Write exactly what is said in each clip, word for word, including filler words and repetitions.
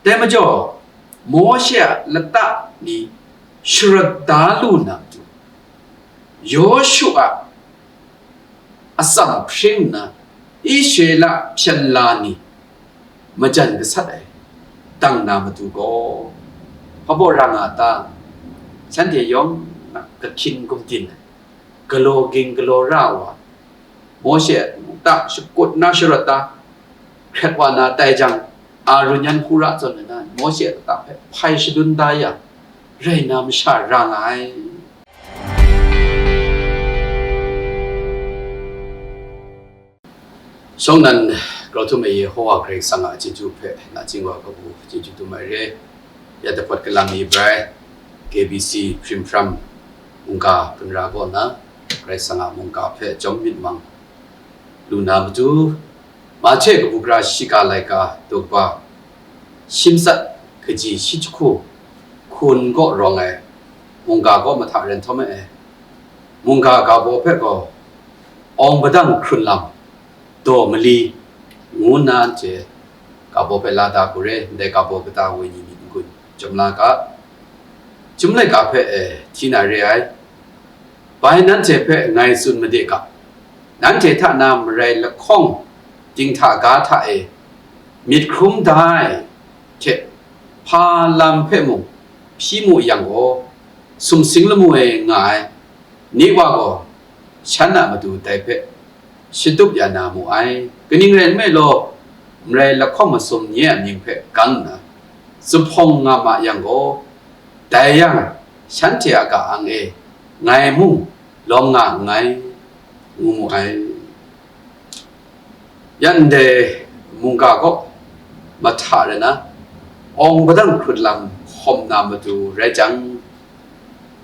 Dai majaw, Mawshe a lata ni sharat da lu na matu, Yawshu a atsam hpring nna Israela hpyen la ni majan gasat ai dang na matu gaw, hpa baw ra nga ta? Shanhte yawng a kahkyin gumdin ai, galaw ging galaw ra wa, Mawshe a lata shakut na sharat da, hkret wa na tai jang, Arun yan Hura zawn ai na Mawshe a lata hpe hpai shadun da ya, rai na masha ra nga ai. Shawng nnan grau htum ai Yehowa Karai Kasang a chyeju hpe nachying wa kabu chyeju dum ai re. Ya dapawt kalang mi brai, K B C hprim hpram mungga hpunra kaw na, Karai Kasang a mungga hpe jawm myit mang lu na matu, Mahte kabu gara shiga laika daw kaba shim tsat kaji shi jahku hkun kaw rawng ai mungga kaw mahta ren htawm ai. Mungga ga baw hpe gaw, awng padang hkrun lam, daw mali, ngu nna anhte ga baw hpe la da ku re, ndai ga baw kata wenyi myit n-gun jawm la ga, Chyum laika hpe e hti na re ai. Bai nanhte hpe ngai tsun made ga, nanhte hta na marai lahkawng dinghta ga hta e myit hkrum da ai hte hpa lam hpe mung hpyi mu yang gaw, sumsing lamu e nga ai ni wa gaw, shan a matu dai hpe shatup ya na mu ai. Kaning rai nme law, marai lahkawng masum nye a mying hpe gang nna zuphpawng nga ma yang gaw, dai yang, shanhte a ka-ang e ngai mung lawm nga nngai, ngu mu ai. Ya ndai mungga kaw mahta rai na, awng padang hkrun lam hkawm na matu rai jang,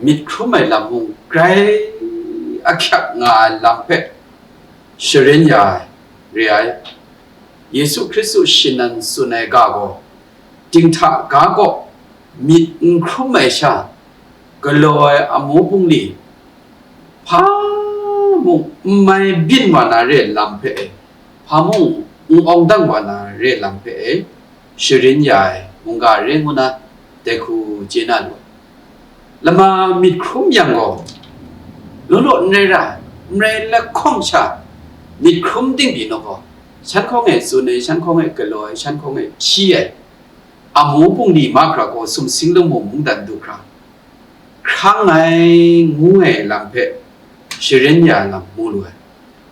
myit hkrum ai lam mung grai ahkyak nga ai lam hpe sharin ya ai re ai. Yesu Hkristu shi nan tsun ai ga gaw, dinghta ga kaw myit n hkrum ai sha, galaw ai amu bungli, hpa mung n mai byin wa na re lam hpe e, hpa mung n awng dang wa na re lam hpe e, sharin ya ai mungga re ngu na, dai hku chye na lu ai. Lama myit hkrum yang gaw, law law n rai ra, n rai lahkawng sha, myit hkrum dingbi naw gaw, shan hkawng e tsun ai, shan hkawng e galaw ai, shan hkawng e hpyi ai, amu bungli mahkra gaw sumsing lamu mungdan du hkra, hkrang ai ngu ai lam hpe sharin ya lam mu lu ai.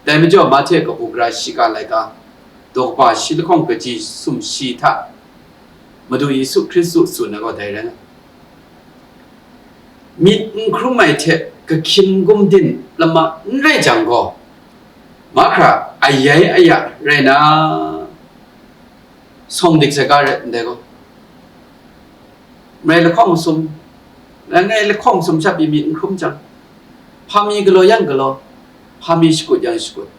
Dai majaw, Mahte kabu gara shiga laika, daw kaba shi lahkawng kaji sumshi hta Madu Yesu Hkristu tsun ai gaw dai rai nga, myit n hkrum ai hte kahkyin gumdin lama n rai jang gaw, mahkra ayai aya rai na, sawng dik saga rai ndai gaw, marai lahkawng masum, langai lahkawng masum sha pyi myit n hkrum jang, hpa mi galaw yang galaw, hpa mi shakut yang shakut,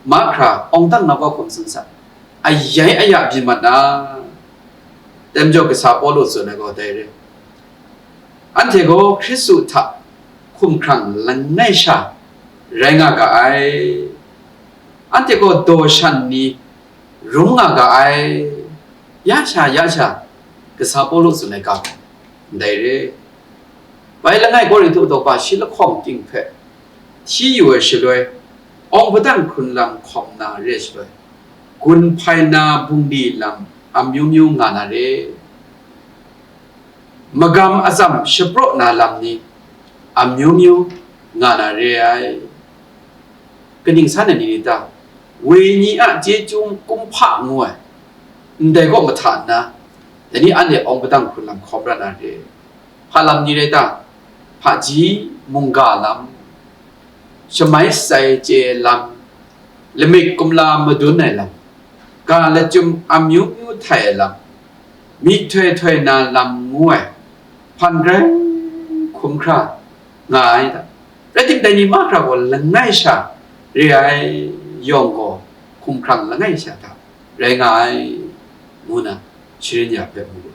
mahkra awng dang na gaw hkum tsun sa, ayai aya byin mat na, dai majaw kasa Pawlu tsun ai gaw dai re. Anhte gaw Hkristu hta hkumhkrang langai sha rai nga ga ai. Anhte gaw daw shan ni rum nga ga ai. Ya sha, ya sha, kasa Pawlu tsun ai ga gaw ndai re. Bai langai Korinhtu daw kaba shi lahkawng ting hpe hti yu ai shaloi, awng padang hkrun lam hkawm na re shaloi, gun hpai na bungli lam amyu myu nga na re. Magam atsam shapraw na lam ni amyu myu nga na re ai. Kaning san ai ni rai ta? Wenyi a chyeju kumhpa ngu ai, ndai kaw mahta nna, dai ni anhte awng padang hkrun lam hkawm ra na re. Hpa lam ni rai ta? Hpaji mungga lam, shamai shatsai chye ai lam, lamik kumla madun ai lam, ga lachyum amyu myu htai ai lam, myihtoi htoi na lam ngu ai, hpan grai hkum hkra nga ai hta. Rai tim, dai ni mahkra gaw langai sha re ai yawng gaw, hkumhkrang langai sha hta rai nga ai, ngu na sharin ya hpe mu lu.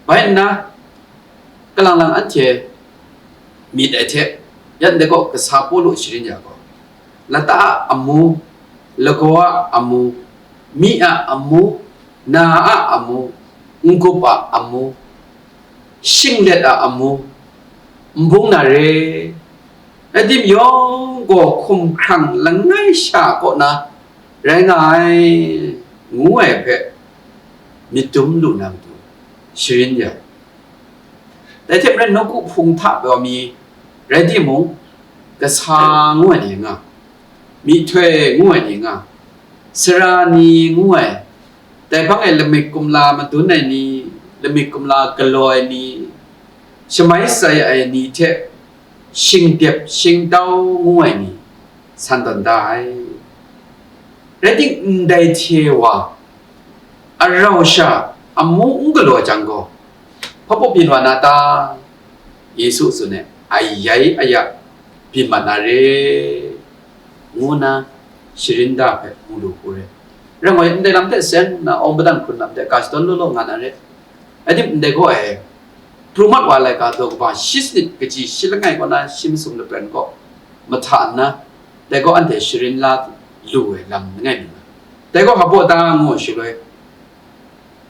Bai nna, kalang lang anhte myit ai hte, yan de gaw kasa Pawlu sharin ya gaw, lata a amu, lagaw a amu, myi a amu, na a amu, n-gup a amu, shinglet a amu, n bung na re, rai timung, gaw hkumhkrang langai sha kaw na rai nga ai, ngu ai hpe myit dum lu na matu sharin ya. Dai hte maren, nawku hpung hta wa mi rai timung, kasa ngu ai ni nga, myihtoi ngu ai ni nga, sara ni ngu ai, dai hpang e lamik kumla madun ai ni, lamik kumla galaw ai ni, shamai sai ai ni hte shingdep shingtau ngu ai ni san tawn da ai. Rai tim, ndai hte wa arau sha amu n galaw jang gaw, hpa baw byin wa na ta? Yesu tsun ai, ayai aya byin mat na re, ngu nna sharin da hpe mu lu hku re. Rai ngai, ndai lam hte seng nna awng padang hkrun lam hte ga shadawn law law nga na re. Rai tim, ndai gaw e, pru mat wa ai laika daw kaba shi sanit kaji shi langai kaw na shi masum lapran kaw mahta nna, dai gaw anhte sharin la lu ai lam langai mi nga. Dai gaw hpa baw ta ngu shaloi,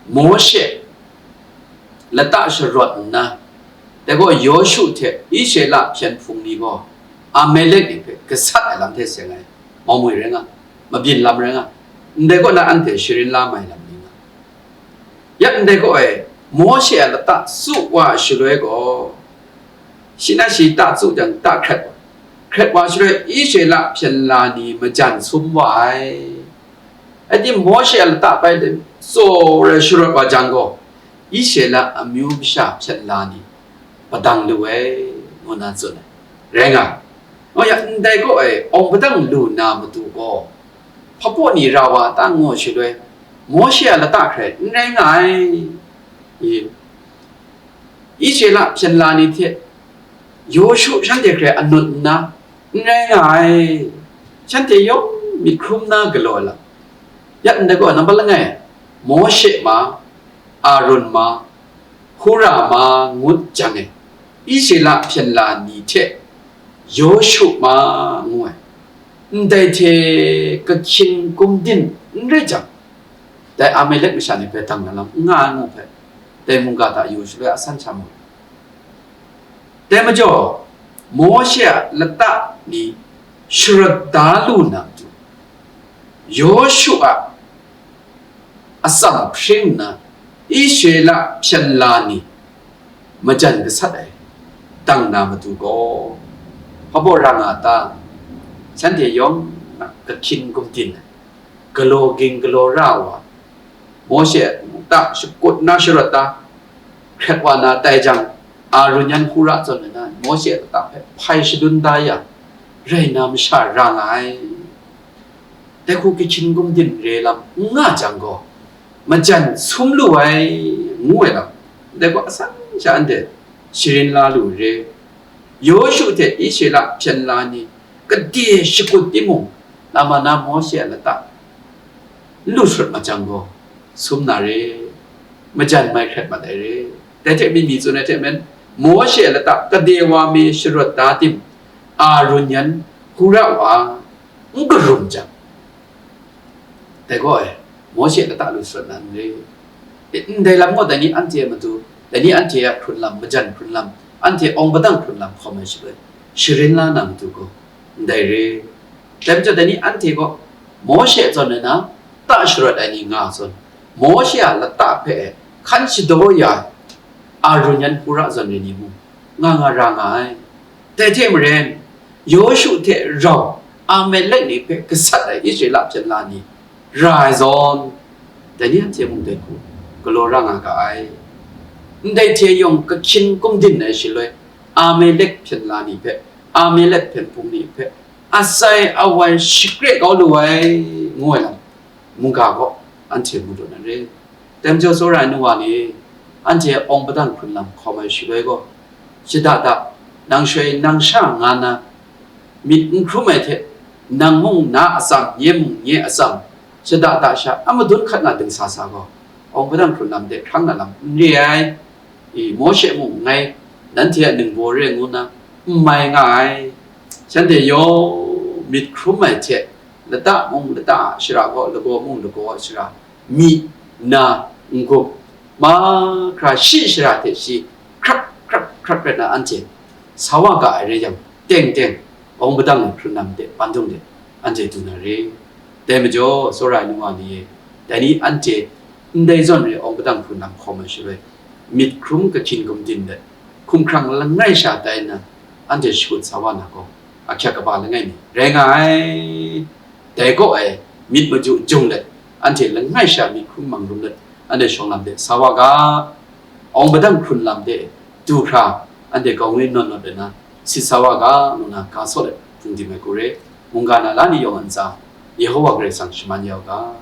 Mawshe lata sharawt nna, dai gaw Yawshu hte Israela hpyen hpung ni gaw Amalek ni hpe gasat ai lam hte seng ai, mau moi rai nga, mabyin lam rai nga, ndai kaw na anhte sharin la mai lam ni nga. Ya ndai gaw e, Mawshe a lata tsu wa shaloi gaw, shi na shi ta tsu jang ta hkret wa, hkret wa shaloi Israela hpyen la ni majan sum wa ai. Rai tim, Mawshe a lata bai le tsaw rai sharawt wa jang gaw, Israela amyu masha hpyen la ni padang lu ai, ngu na tsun ai. Rai nga, ngu ya, ndai gaw e, awng padang lu na matu gaw, hpa baw ni ra wa ta ngu shaloi, Mawshe a lata hkrai n rai nga ai. I, Israela hpyen la ni hte Yawshu shanhte hkrai anut nna, n rai nga ai. Shanhte yawng myit hkrum na galaw ai lam. Ya ndai gaw, nambat langai, Mawshe ma, Arun ma, Hura ma ngut jang e, Israela hpyen la ni hte Yawshu ma ngu ai, ndai hte kahkyin gumdin n rai jang, dai Amalek masha ni hpe dang na lam n nga ai ngu hpe, dai mungga hta yu shaloi asan sha mu. Dai majaw, Mawshe a lata ni sharawt da lu na matu, Yawshu a atsam hpring nna, Israela hpyen la ni majan gasat ai dang na matu gaw, hpa baw ra nga ta? Shanhte yawng a kahkyin gumdin ai, galaw ging galaw ra wa, Mawshe a lata shakut na sharawt da, hkret wa na tai jang, Arun yan Hura zawn ai na Mawshe a lata hpe hpai shadun da ya, rai na masha ra nga ai. Dai hku kahkyin gumdin re lam n nga jang gaw, majan sum lu ai, ngu ai lam, dai gaw asan sha anhte sharin la lu re. Yawshu hte Israela hpyen la ni gade shakut timung, nama na Mawshe a lata n lu sharawt mat jang gaw, sum na re, majan mai hkrat mat ai re. Dai hte myi mi tsun ai hte maren, Mawshe a lata gade wa mi sharawt da tim, Arun yan Hura wa n karum jang, dai gaw e, Mawshe lata lu sharawt na n re. E, ndai lam gaw dai ni anhte a matu, dai ni anhte a hkrun lam, majan hkrun lam, anhte awng padang hkrun lam hkawm ai shaloi, sharin la na matu gaw, ndai re. Dai majaw, dai ni anhte gaw Mawshe zawn ai na, ta sharawt ai ni nga zawn, Mawshe a lata hpe hkan shadaw ya ai Arun yan Hura zawn ai ni mung, nga nga ra nga ai. Dai hte maren, Yawshu hte rau Amalek ni hpe gasat ai Israela hpyen la ni ra ai zawn, dai ni anhte mung dai hku galaw ra nga ga ai. Ndai hte yawng kahkyin gumdin ai shaloi, Amalek hpyen la ni hpe, Amalek hpyen hpung ni hpe, atsai awai shakre kau lu ai, ngu ai lam, mungga gaw anhte mu lu na re. Dai majaw, tsawra ai nu wa ni, anhte awng padang hkrun lam hkawm ai shaloi gaw, shada da, nang shoi nang sha nga na, myit n hkrum ai hte, nang mung na atsam, nye mung nye atsam, shada da sha a madun hkat na dingsa sa gaw, awng padang hkrun lam de hkrang na lam n re ai. I, Mawshe mung ngai nanhte a ningbaw re ngu na n mai nga ai. Shanhte yawng myit hkrum ai hte, lata mung lata a shara gaw, lagaw mung lagaw a shara, myi, na, n-gup, mahkra shi shara hte shi hkrap hkrap hkrap rai na anhte sa wa ga ai rai yang, teng teng awng padang ai hkrun lam de, pandung de, anhte du na re. Dai majaw, tsawra ai nu wa ni e, dai ni anhte ndai zawn re awng padang hkrun lam hkawm ai shaloi, myit hkrum kahkyin gumdin let, hkumhkrang langai sha tai nna, anhte shakut sa wa na gaw, ahkyak kaba langai mi rai nga ai. Dai kaw ai myit maju jung let, anhte langai sha myit hkrum mang rum let, anhte shawng lam de sa wa ga, awng padang hkrun lam de du hkra, anhte gawng e nawn nawn let na sit sa wa ga, ngu na ga saw let hpung dim ai hku re. Mungga na la ni yawng a ntsa, Yehowa Karai Kasang shaman ya u ga.